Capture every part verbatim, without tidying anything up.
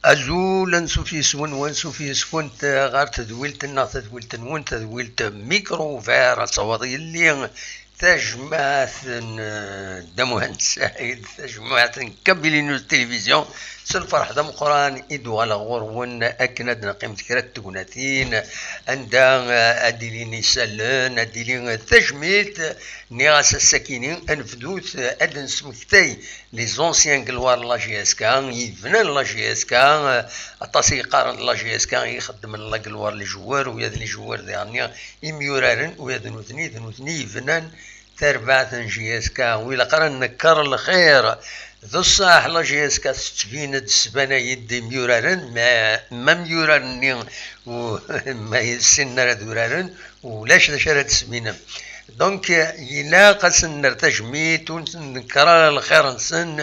Azul, ansuf yes-wen, wansuf yes-went ɣer tedwilt-nneɣ, tadwilt-nwen, tadwilt Micro Ouvert, ad tawaḍ yelli tajmaɛt n, eh, Dda Muhend Saɛid, tajmaɛt n Kabylie News Télévision. S lferḥ d ameqqran i d-uɣaleɣ ɣur-wen akken ad d-neqqimet kra n tegnatin anda, eh, ad d-ilin isallen, ad d-ili tajmilt. Nniɣ-as ass-akini ad nebdut, eh, ad d-nesmektay les anciens gloires n la J S K, yebnan la J S K, eh, aṭas i yeqqaren la J S K i ixeddmen la gloire les joueurs, ula d les joueurs diɣenni imyuraren, ula d nutni, d nutni yebnan tarbaɛt n J S K, u ilaq ara nekker lxir. D ṣṣeḥ, la J S K tettbin-d, tesbanay-d imyuraren, ma, ma myurar-nni u ma ssinen ara ad uraren, ulac d acu ara d-sbinen. Donc, ilaq ad sen-nerr tajmilt, ur nekker ara lxir-nsen,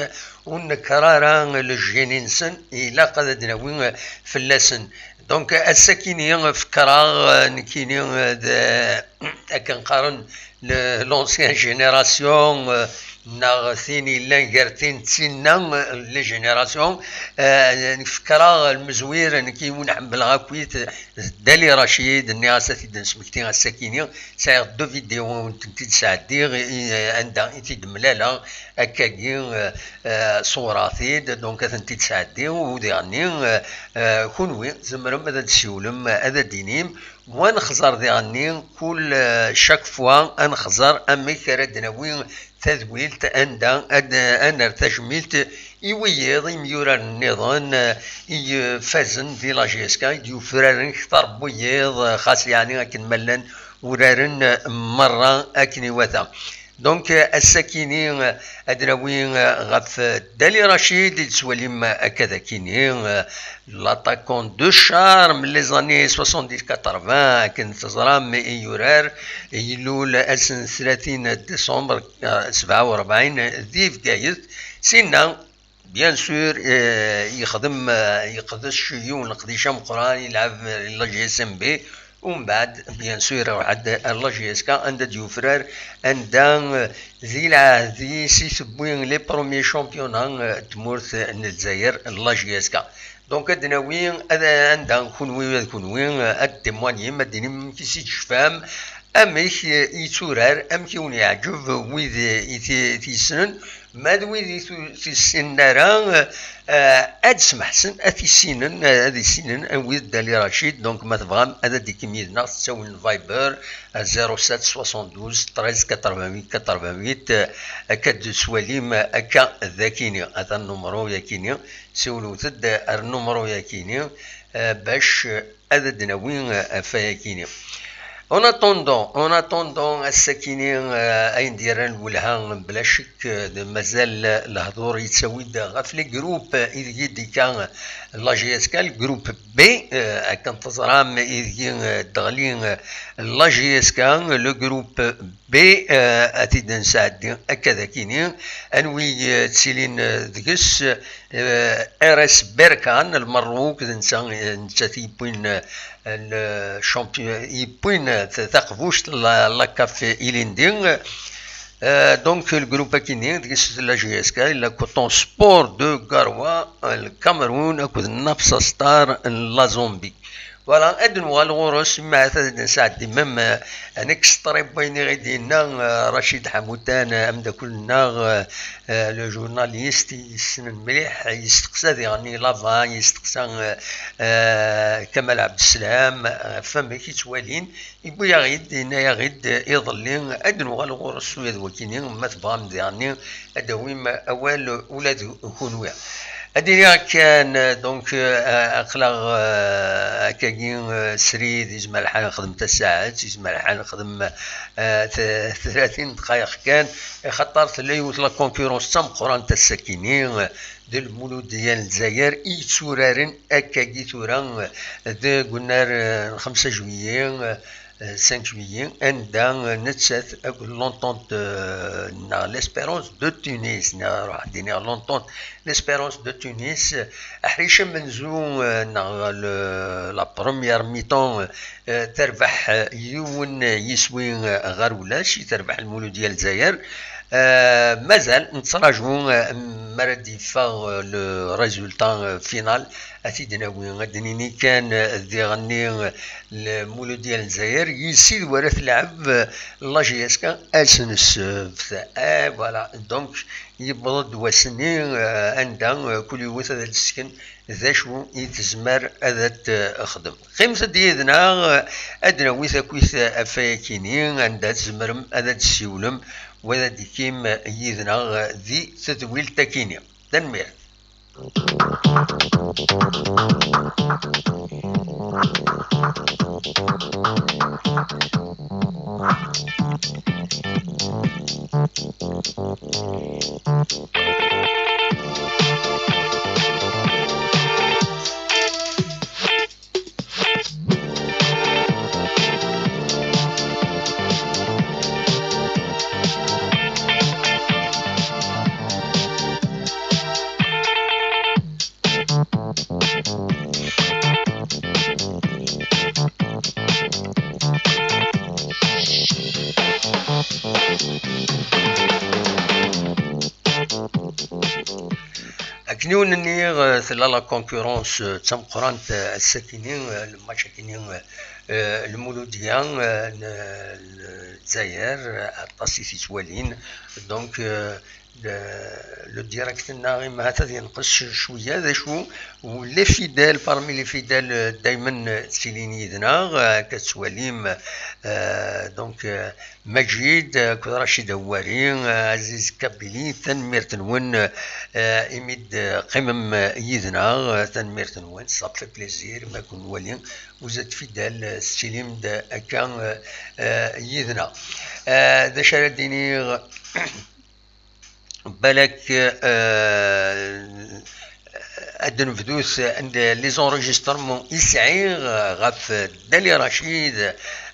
ur nekker ara le génie-nsen, ilaq ad d-nawi fell-asen. Donc, ass-akini fekkreɣ, nekkini d, akken qqaren, le, l'ancienne génération, euh, neɣ tin yellan gar tin d tinna, euh, les générations, euh, fekkreɣ lmezwir, nekk yiwen ḥemmleɣ akkit, d Dali Racid, nniɣ-as ad t-id-nesmekti ass-akini, sɛiɣ deux vidéos ur tent-id-sɛeddiɣ, i, anda i t-id-mlaleɣ, akkagi, euh, euh, ṣewwreɣ-t-id, donc ad tent-id-sɛeddiɣ, u diɣenni, euh, euh, kunwi tzemrem ad d-tessiwlem, ad d-tinim, wa nexẓer diɣenni, kul, euh, chaque fois ad nexẓer amek ara d-nawi tadwilt, anda ad, ad nerr tajmilt i wiyiḍ imyuraren nniḍen, euh, i, euh, fazen di la J S K, i d-yufraren kter n wiyiḍ, euh, xas yeɛni akken ma llan uraren, euh, merra akken iwata. Donc, euh, ass-akini, euh, ad nawi, euh, ɣef, euh, Dali Racid, i d-tettwalim, euh, akka d akini, euh, l'attaquant de charme, les années soixante-dix quatre-vingts, akken teẓram i yurar, ilul ass n tlatin décembre, euh, sebɛa u rebɛin, di Bgayet. Sinna, bien sûr, euh, yexdem, euh, yeqdec yiwen leqdic ameqqran, yelɛeb la G S M B, umbeɛd, bien sûr, iruḥ-d ar la G S K, anda d-yufrar, anda, euh, di lɛehd-is i tewwi les premiers championnats, euh, tmurt n Lezzayer, la G S K. Donc, ad nawi, ad, anda kunwi, ad kunwi, euh, ad témoignez, ad d-tinim amek i s-id-tecfam, amek, euh, yetturar, amek i wen-yeɛǧeb, wid, euh, i t-, t-yessnen, ma d wid i tu-, t-yessinen ara, euh, ad smeḥsen, ad t-issinen, euh, ad issinen, euh, wid Dali Racid. Donc, ma tebɣam, ad d-tikim yid-neɣ, tettawin Viber, euh, zéro sept soixante-douze treize quatre-vingt-huit quatre-vingt-huit, euh, akka d-tettwalim, euh, akka d akini. Ata nnumru yakini, siwlet-d ar nnumru yakini, euh, bac, euh, ad d-nawi, euh, ɣef wayakini. En attendant, en attendant, ass-akini, euh, ayen d-yerran lwelha, bla ccek, euh, d-, mazal, euh, lehdur yettawi-d ɣef les groupes, euh, ideg i d-ikka, euh, la G S K, le groupe B, euh, akken teẓram, ideg, euh, d-teɣli, euh, la G S K, le groupe B, euh, ad t-id-nesɛeddi akka d akini, anwi, euh, ttilin, euh, deg-s, euh, R S Berkane, Lmerruk, d netta, euh, nettat i yewwin, euh, le champion, yewwin, euh, ta-, taqbuct, la, la CAF ilindi. Euh, donc, le groupe akini, deg-s la G S K, la Coton Sport de Garoua, euh, le Cameroun, akked Nafsa Star, la Zambie. Voilà, ad nuɣal ɣur-s, ma ad nesɛeddi même, euh, un extrait n wayen i ɣ-d-yenna, euh, Racid Ḥamutan, euh, ameddakel-nneɣ, euh, euh, le journaliste, yessnen mliḥ, yesteqsa diɣen i Lava, yesteqsa, euh, euh, Kamal Abdeslam, euh, ɣef wamek i ttwalin, yewwi-yaɣ-id, yenna-yaɣ-id, euh, iḍelli, ad nuɣal ɣur-s ula d wakini, ma tebɣam diɣenni, ad d-awim awal ula d kunwi. Ad iniɣ kan, euh, donc, euh, aql-aɣ, euh, akkagi, euh, srid, yezmer lḥal nexdem tasaɛet, yezmer lḥal nexdem, euh, t-, tlatin dqayeq kan, axaṭer tella yiwet la concurrence d tameqqrant ass-akini, euh, d Lmuludya n Lezzayer i yetturaren akkagi tura deg unnar n xemsa juillet, cinq juillet, anda nettat akked l'Entente, euh, neɣ l'Espérance de Tunis, neɣ ruḥ ad d-iniɣ l'Entente, l'Espérance de Tunis, aḥric amenzu, euh, neɣ le, la première mi-temps, euh, terbeḥ, euh, yiwen yiswi, euh, ɣer ulac, i terbeḥ Lmuludya n Lezzayer. Euh, mazal nettraǧu, euh, mi ara d-yeffeɣ, euh, le résultat, euh, final. Ad t-id-nawi, ad d-nini kan, eh, diɣenni, eh, Lmuludya n Lezzayer, yis-i d wara tleɛb, eh, la J S K ass n ssebt. Eh, voilà. Donc, yewweḍ-d wass-nni, eh, anda, eh, kul yiwet ad d-tesken d acu i tezmer ad t-texdem. Qqimet-d yid-neɣ, eh, ad d-nawi takit, eh, ɣef wayakini, anda tzemrem ad d-tessiwlem, wa ad d-ikim, eh, yid-neɣ, eh, di tedwilt akini. Tanemmirt. Akken i wen-nniɣ, eh, tella la concurrence, eh, d tameqqrant, eh, ass-akini, eh, le match akini, eh, eh, Lmuludya, eh, n, n Lezzayer, eh, aṭas i t-ittwalin. Donc, eh, le, le direct-nneɣ imahat ad yenqes cwiya, d acu, u les fidèles, parmi les fidèles, eh, daymen, eh, ttilin yid-neɣ, eh, akka tettwalim, eh, donc, eh, Majid, eh, akked Racid Awari, eh, Aziz Kabili, tanemmirt-nwen, eh, imi d-teqqimem, eh, yid-neɣ, eh, tanemmirt-nwen, ça fait plaisir, ma ken-nwali, vous êtes fidèles, eh, tettilim-d akka, eh, eh, yid-neɣ. Eh, d acu ara d-iniɣ? Balak, eh, ad d-nebdut les enregistrements i sɛiɣ, eh, ɣef Dali Racid,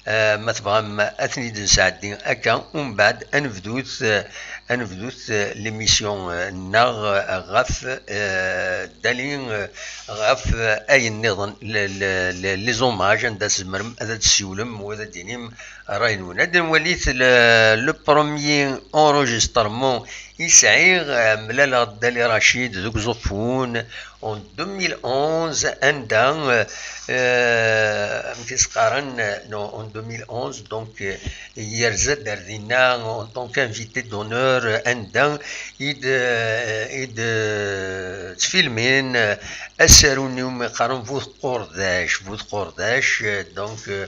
eh, ma tebɣam ad ten-id-nesɛeddi akka, umbeɛd ad nebdut, eh, ad nebdut, eh, l'émission, eh, nneɣ, eh, ɣef, eh, Dali, eh, ɣef, eh, ayen nniḍen, le, le, le, les hommages, anda tzemrem ad d-tessiwlem u ad d-tinim ṛṛay-nwen. Ad nwalit le, le premier enregistrement i sɛiɣ, eh, mlaleɣ Dali Racid deg Uẓeffun en deux mille onze, anda, eh, eh, amek i s-qqaren, eh, non, en deux mille onze, donc, eh, yerza-d ar dinna en tant qu'invité d'honneur, eh, anda i d, eh, i d, eh, ttfilmin, eh, asaru-nni umi qqaren Bu tqurdac, Bu tqurdac, eh, donc, eh,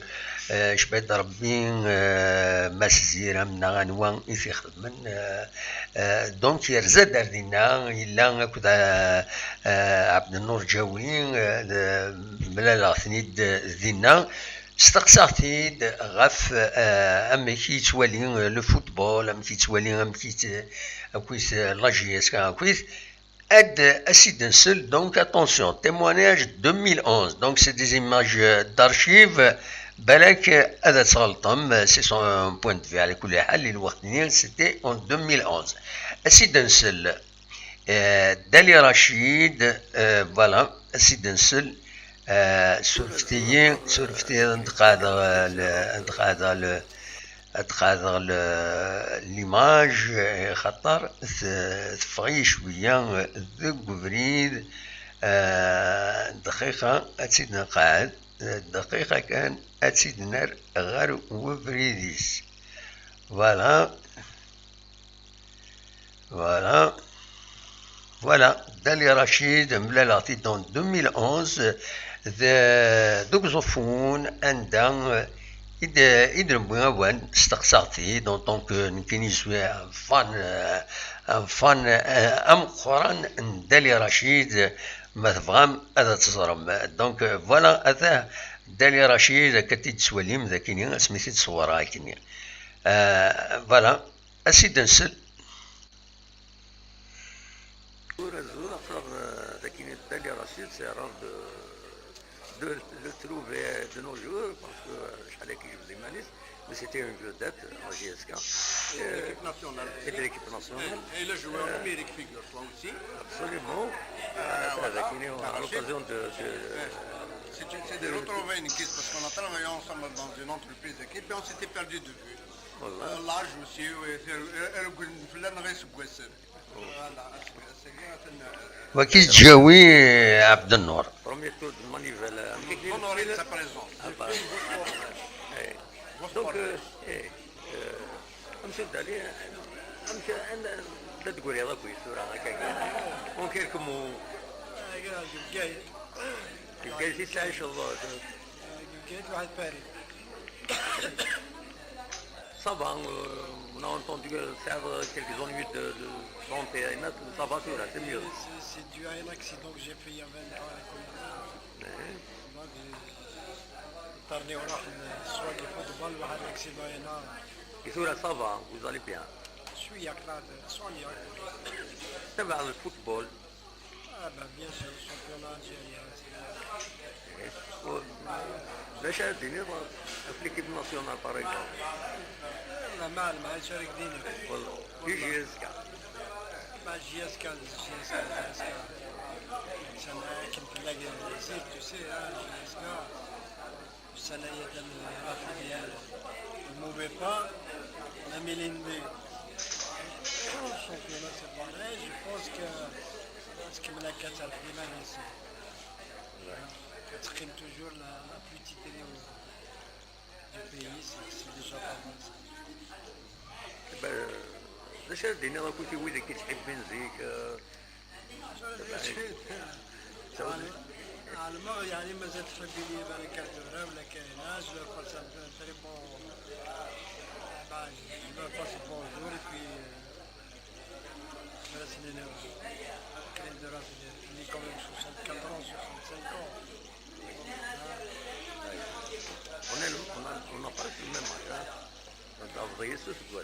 eh, icba-d Rebbi, eh, Mass Ziram neɣ anwa i t-ixedmen, eh, eh, donc yerza-d ar dinna, yella akked, eh, eh, Ɛebdennur Ǧawi, eh, d-, mlaleɣ-ten-id dinna, steqsaɣ-t-id ɣef, eh, amek i yettwali, eh, le football, amek i yettwali, amek i t-, akkit, eh, la J S K, akkit, Ad as-id-nsel, donc, attention, témoignage deux mille onze, donc c'est des images, euh, d'archives, balak, euh, ad tɣelṭem, euh, c'est son point de vue, ɛla kulli ḥal, i lweqt-nni, c'était en deux mille onze. As-id-nsel, euh, Dali Racid, euh, voilà, as-id-nsel, euh, surfet-iyi, surfet-iyi, ad d-qeɛdeɣ, euh, le, ad d-qeɛdeɣ le, Ad qeɛdeɣ le-, l'image, eh, xaṭer t-, teffeɣ-iyi cwiya deg ubrid, eh, dqiqa ad tt-id-nqeɛɛed, eh, dqiqa kan ad tt-id-nerr ɣer ubrid-is. Voilà. Voilà. Voilà, Dali Racid, mlaleɣ-t-id en deux mille onze, de, deg Uẓeffun, anda, eh, i d-, i d-newwi awal, steqsaɣ-t-id, en tant que nekkini je suis un fan, eh, un fan, eh, ameqqran n Dali Racid, ma tebɣam ad teẓrem. Donc, eh, voilà, ata Dali Racid, akka t-id-tettwalim, d akini, asmi t-id-ṣewwreɣ akini. Eh, voilà, ad s-id-nsel. Tura d tura, Euh, Dali Rachid, c'est rare de, de, de le trouver de nos jours, parce que, euh, شحال هكا يجبد iman-is, mais c'était une vedette en J S K. Et l'équipe nationale. Et de l'équipe nationale. Et, et il a joué en Amérique, figure-toi aussi. Absolument. Euh, voilà. Dali, on a l'occasion de, de, c'est une, c'est de retrouver une équipe, parce qu'on a travaillé ensemble dans une entreprise d'équipe et on s'était perdu de vue. Voilà. Euh, l'âge aussi, oui, c'est, euh, euh, Waki Ǧawi Ɛebdennur. Premier tour de Manivelle. Honorer sa présence. Ah bah. Eh. Donc, euh, eh, euh, amek tella, amek, la d-tegriḍ akk tura, akka. En quelques mots. Deg Bgayet i tettɛiceḍ? Deg Bgayet, waḥed Paris. Ça va, euh, on a entendu que ça a quelques ennuis de, de santé, ça va, tout là, c'est mieux. C'est, c'est dû à un accident que j'ai fait il y a vingt ans. Hein? Moi, j'ai terminé au Rahn, soigné football, واحد l'accident هنا. Et tout là, ça va, vous allez bien? شوية كلاعب، شوية. تبع الفوتبول. Ah ben, bien sûr, le championnat algérien, c'est D J S K. L'équipe nationale, par exemple. والله ما علم، هاي شارك دينك. والله. J S K. مع J S K، J S K، J S K. السنة كنت نلاقي زيد، tu sais, hein, J S K. السنة هي كان رافدي الموفي با، لا ميليندي. الشامبيونا سي باري، جو بونس كو تكمل هكا تاع الحليمة ميسي. كتقيم توجور لا، لا بلو تيتري دو بيي، سي، سي ديجا با مال. باش دينا كنت ويدك كتحبين زيك، آه، على، على ما يعني مازال تحبي لي بالك كارتورا ولا كاينة، جو لو باس ان تري بون، جو لو باس بونجور، اي بي، ثلاث سنين كاين دو راس لي كومون سوسانت كاتر اون، سوسانت سانك اون. On est, on a, on a presque le même âge, hein. Donc, en vrai, c'est ce que, euh,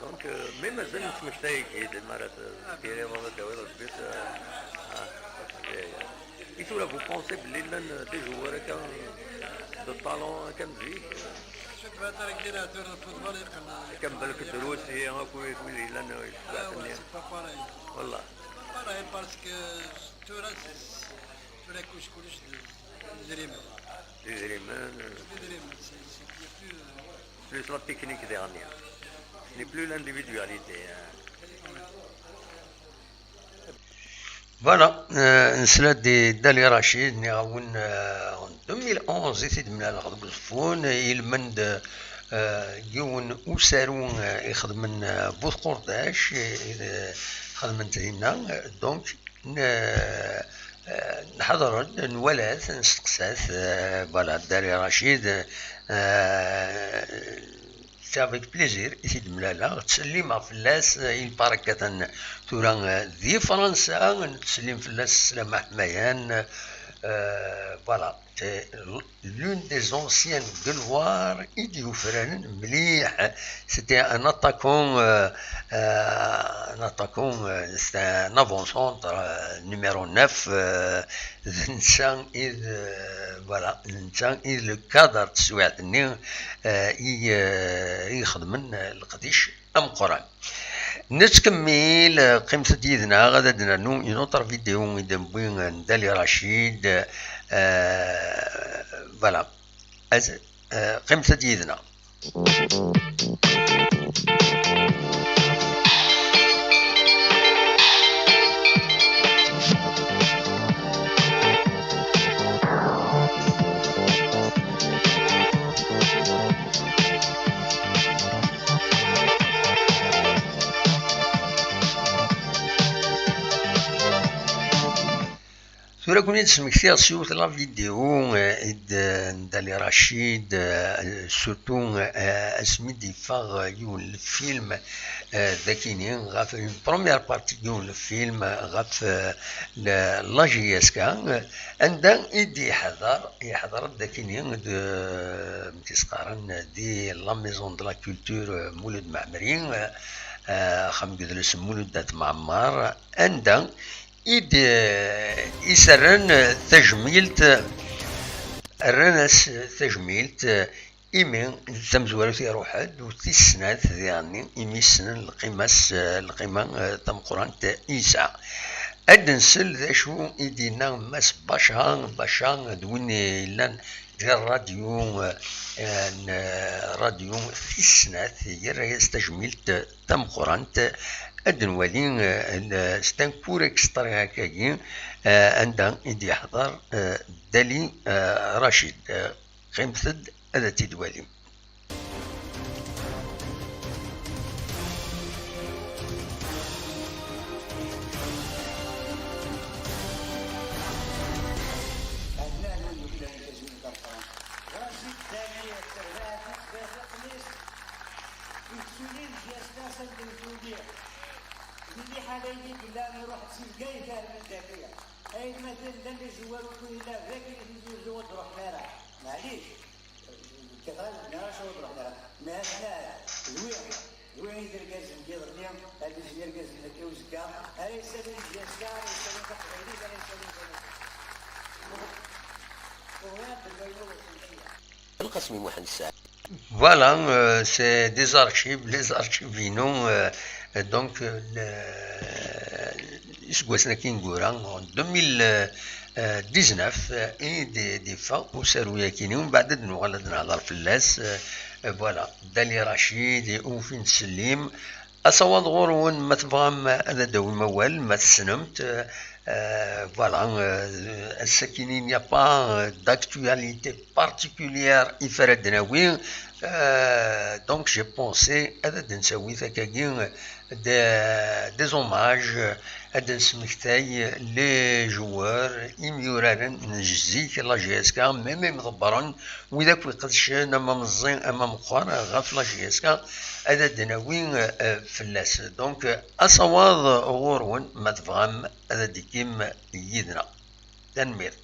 donc, euh, mais mazal nettmektay-agi, d mi ara t-, tiriḍ ad d-tawiḍ lbit, euh, ah, eh, i tura, vous pensez belli llan des joueurs akka de talent akka n zik? Kan balak Drusi, akk wid, wid yellan, euh, c'est pas pareil. Voilà. Pareil, parce que tura, c'est, tura kullec, kullec d idrimen. D idrimen, euh, c'est, c'est plus, euh, plus la technique dernière. Ce n'est plus l'individualité, hein. Voilà, euh, nesla-d i Dali Rachid, nniɣ-awen, euh, en deux mille onze i t-id-mlaleɣ deg Uẓeffun, ilmend, euh, yiwen usaru, euh, ixedmen, euh, Bu Tqurdac, euh, xedmen-t dinna, donc, n-, euh, nḥeḍer-d, nwala-t, nesteqsa-t, euh, voilà, Dali Rachid, euh, C'est avec plaisir i t-id-mlaleɣ, ttsellimeɣ fell-as, il paraît que atan tura, euh, di Fransa, nettsellim fell-as, sslama ḥmayan, euh, voilà, c'est l'une des anciennes gloires i d-yufraren mliḥ, c'était un attaquant, euh, euh, un attaquant, euh, c'est un avant-centre, euh, numéro neuf, euh, d netta i d, euh, voilà, d netta i d le cadre n teswiɛt-nni, euh, i, euh, i ixedmen, euh, leqdic ameqqran. Nettkemmil, euh, qqimet-d yid-neɣ, ad d-nernu une autre vidéo i d-newwi, euh, n Dali Rachid, euh, voilà. Az-, euh, qqimet-d yid-neɣ. Tura ad ken-id-smektiɣ s yiwet la vidéo, euh, i d, euh, n Dali Rachid, euh, surtout, euh, asmi d-yeffeɣ, euh, yiwen n lfilm, euh, d akini, ɣef une première partie n yiwen n lfilm, euh, ɣef, euh, la, la J S K, euh, anda i d-yeḥḍer, yeḥḍer-d akini d, euh, amek i s-qqaren, di la Maison de la Culture, euh, Mulud Mɛemmri, euh, eh, axxam n yidles n Mulud At Mɛemmer, anda i d-, eh, i s-rran tajmilt, rran-as tajmilt, eh, imi d tamezwarut iruḥ-d, u tis snat diɣenni, imi ssnen lqima-s, eh, lqima, eh, tameqqrant i yesɛa. Ad d-nsel d acu i d-yenna Mass Baca. Baca d win yellan di rradyu, eh, n, eh, rradyu tis snat, yerra-yas tajmilt tameqqrant. Ad nwali, eh, n, c'est un court extrait akkagi, eh, anda i d-yeḥḍer, eh, Dali, eh, Racid. Eh, qqimet-d ad t-id-twalim. Racid Dali, terbaɛt, terbaɛt, terbaɛt, Mliḥ ala ayen i yellan, iruḥ-d si Bgayet ar Mendaki. Aytmaten llan d izewwar, ur yella d akken i ten-yuzu, ur d-ruḥen ara. Maɛlic, kkateɣ ad nniɣ acu ur d-ruḥen ara. Mehatna d wi, d wi i d irgazen n yiḍelli, ad d-izin irgazen n uzekka, ara yessalin Jyaska, ara yessalin taqbaylit, ara yessalin tamazit. Uɣal d ayen ur d-ruḥen ara. Lqasmi Muḥend Ssaɛid. Voilà, euh, c'est des archives, les archives inu, euh, donc, euh, le, iseggasen-agi ineggura, en deux mille dix-neuf, euh, i d-, d-iffeɣ usaru-yagi-ni, mbeɛd ad nuɣal ad nehder fell-as, euh, euh, voilà, Dali Racid et Oufine Selim, Asawaḍ ɣur-wen, ma tebɣam ad d-tawim awal, ma tessnem-t, euh, voilà, euh, ass-agi, il n'y a pas, euh, d'actualité particulière i f ara d-nawi, euh, donc j'ai pensé ad d-nsawi takagi, euh, des, des hommages, euh, ad d-nesmektay les joueurs, imyuraren n zik, la J S K, même imḍebbren, wid akk iqedcen, ama meẓẓi ama meqqer, ɣef la J S K, ad d-nawi, euh, fell-as. Donc, euh, asawaḍ ɣur-wen, ma tebɣam ad d-tikim yid-neɣ. Tanemmirt.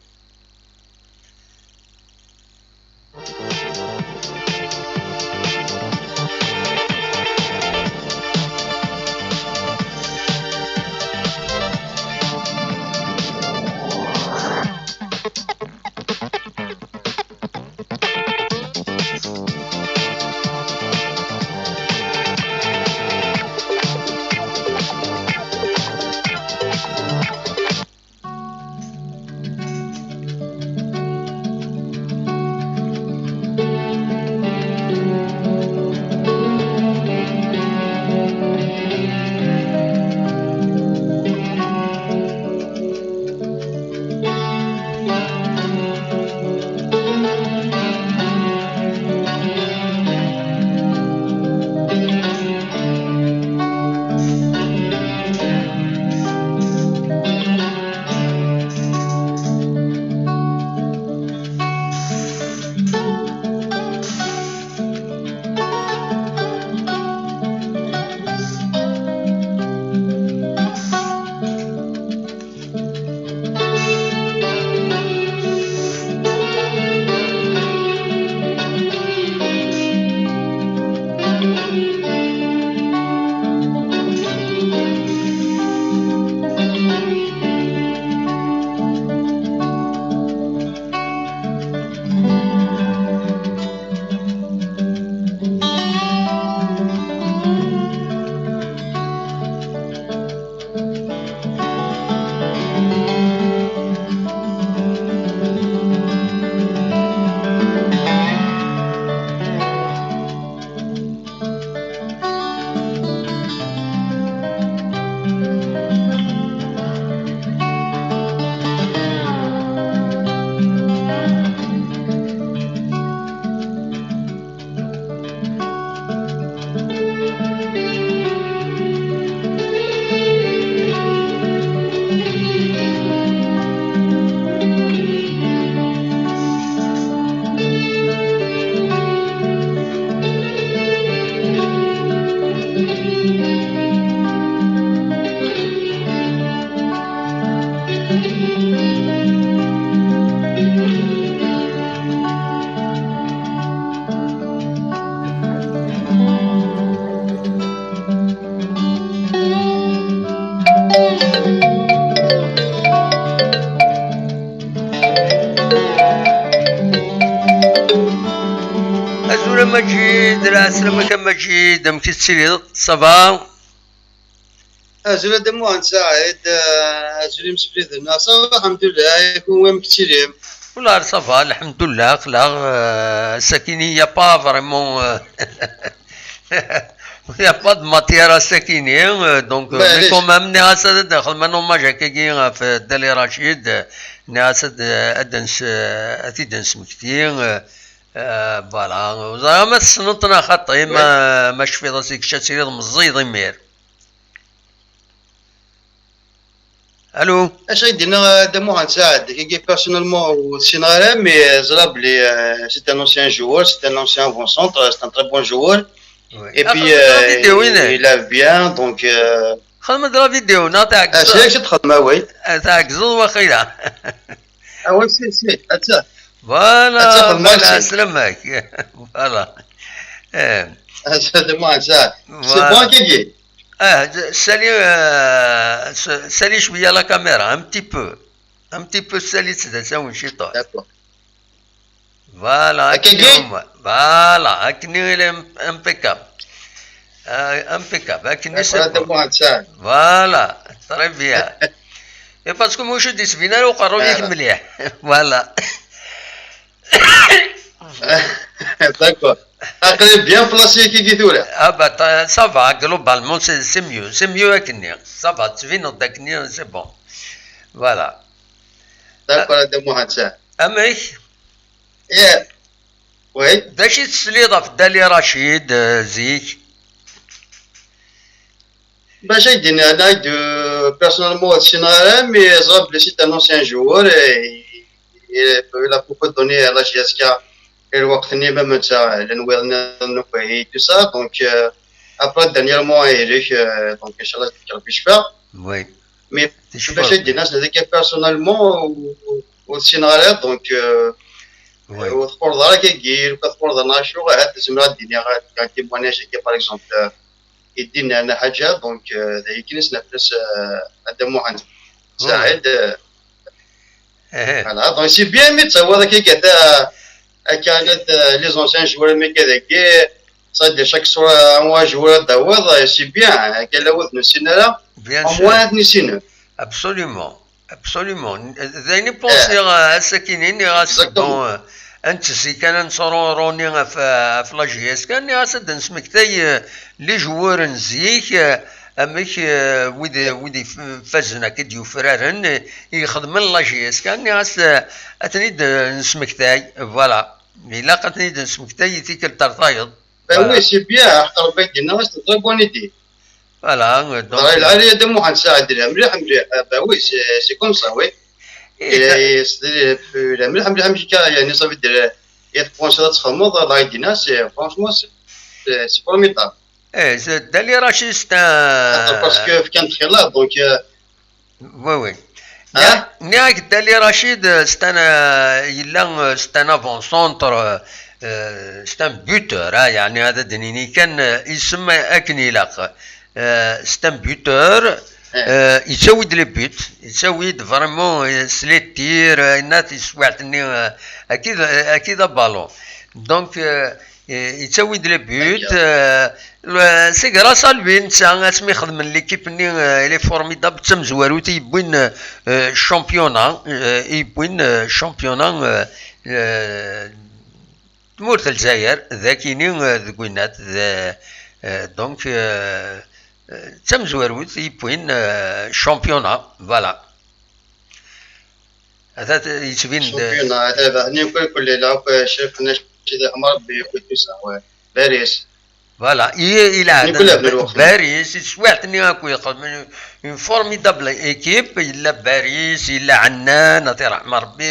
Azul a Maǧid, lɛeslama-k a Maǧid, amek i tettiliḍ? Ça va? Azul a Dda Muḥend Saɛid, eh, azul imsefliden. Ah, ça va, alḥemdulillah, kunwi amek tettilim? Wallah, ça va, alḥemdulillah, aql-aɣ, euh, ass-akini, il y a pas vraiment, euh, il y a pas de matière ass-akini, euh, donc, euh, mais quand même, nniɣ-as ad d-nexdem un hommage akkagi ɣef, euh, Dali Racid, euh, nniɣ-as ad, euh, ad d-, ad t-id-nesmekti, euh, euh, voilà. Ur ẓriɣ ma tessneḍ-t neɣ xaṭi, ma, ma tecfiḍ-as i kečč, ad tiliḍ meẓẓiyeḍ imir. Allô? Acu ay d-yenna, euh, Dda Muḥend Saɛid? Kiki, personnellement, ur t-ssineɣ ara, mais, euh, ẓriɣ belli, euh, c'est un ancien joueur, c'est un ancien avant-centre, euh, c'est un très bon joueur. Oui. Et puis, euh, il lave bien, donc, euh, xdem-d la vidéo, neɣ tɛeggzeḍ? Ah, c'est vrai que c'est très mal, oui. Ah, tɛeggzeḍ waqila. Ah oui, si, si, atta. Voilà, atta xdem-, voilà, merci. Aslam-ak. Voilà. Eh. Atta, Dda Muḥend Saɛid. C'est bon, Kiki. Ah, sali, euh, s-, sali cwiya la caméra, un petit peu. Un petit peu, sali-tt d asawen ciṭuḥ. D'accord. Voilà, akkagi? Voilà, akken i, il est im-, impeccable. Euh, impeccable, akken i, c'est bon. Voilà, très bien. Et parce que moi, je dis, voilà. Voilà. D'accord. Aql-i bien placé kiki tura. Ah bah, t'as, ça va, globalement, c'est, c'est mieux. C'est mieux akkenni. Ça va, tettbineḍ-d akkenni, c'est bon. Voilà. D'accord, a Dda Muḥend Saɛid. Amek? Yeah. Oui. D acu i tesliḍ ɣef Dali Racid, euh, zik? Bac ay d-iniɣ, euh, personnellement, ur t-ssineɣ ara, mais ẓriɣ belli c'est un ancien joueur, et, et il a beaucoup donné à la J S K i lweqt-nni, même netta, llan wayeḍ-nniḍen akk, et tout ça. Donc, euh, après, dernièrement, ihlek, euh, donc, inchallah, Rebbi icfa. Oui. Mais bac ay d-iniɣ, c'est-à-dire que personnellement, ur, ur t-ssineɣ ara, donc, euh, ur tqurḍ ara kagi, ur tqurḍ ara acu, ahat zemreɣ ad d-iniɣ, ad d-iniɣ un témoignage, par exemple, euh, i d-yennan ḥaǧa, donc, euh, d ayen kan i ssneɣ fell-as, euh, a Dda Muḥend Saɛid, euh, voilà, donc c'est bien, mi d-tawiḍ akka, akka, ta-, akka, euh, les anciens joueurs, mi akka dagi, ça, de chaque soir, un joueur ad d-tawiḍ, euh, c'est bien, akka, la wid ur nessin ara, au moins ad ten-issinen. Absolument. Absolument. D ayen i pensiɣ, euh, ass-akini, nniɣ-as, bon, euh, ad nettezzi kan ad nettru runi ɣef, ɣef la J S K, nniɣ-as ad d-nesmektay, euh, les joueurs n zik, euh, amek, euh, wid, wid ifazen akka d-yufraren, euh, i ixedmen la J S K, nniɣ-as, euh, ad ten-id-, euh, nesmektay, voilà. Ilaq ad ten-id-nesmektay i tikkelt ar tayeḍ. Ben oui, c'est bien, ḥeqq Rebbi, yenna-as, c'est une très bonne idée. Voilà, euh, donc, euh, lɛali a Dda Muḥend Saɛid, lha mliḥ, mliḥ. Ah, ben oui, c'est, c'est comme ça, oui. Et il est, il est mliḥ, mliḥ, mliḥ, yani, ça veut dire, euh, il est conscient de ce que c'est, c'est, franchement, c'est, c'est, c'est formidable. Eh, c'est, Dali Racid, c'est un... Parce que fkan-t xilla, donc, euh, Oui, oui. Hein? Nniɣ-ak Dali Racid, euh, c'est un, euh, yella, euh, c'est un avant-centre, euh, euh, c'est un buteur, ah, yeɛni ad d-nini kan, euh, isem akken ilaq. Euh, c'est un buteur, euh, yettawi-d les buts, yettawi-d vraiment, euh, s les tirs, euh, yenna tiswiɛt-nni, euh, akid, euh, akid aballon. Donc, euh, Eh, yettawi-d les buts, euh, le, c'est grâce à lui, netta, asmi xedmen l'équipe-nni, euh, il est formidable, d tamezwarut i yewwin, euh, championnat, euh, i yewwin, euh, championnat, euh, euh, tmurt n Lezzayer, d akini, euh, deg winat, d, euh, donc, euh, euh, d tamezwarut i yewwin, euh, championnat, voilà. Ata yettbin-d. Championnat, ata, nni kul, kul, la, kul, chef, nna, chef, Rebbi, kul, tout ça, ouais. Baris. Voilà, i, i la, Baris, i teswiɛt-nni akk yexdem une formidable équipe, yella Baris, yella Ɛennan, ad t-iṛḥem Rebbi,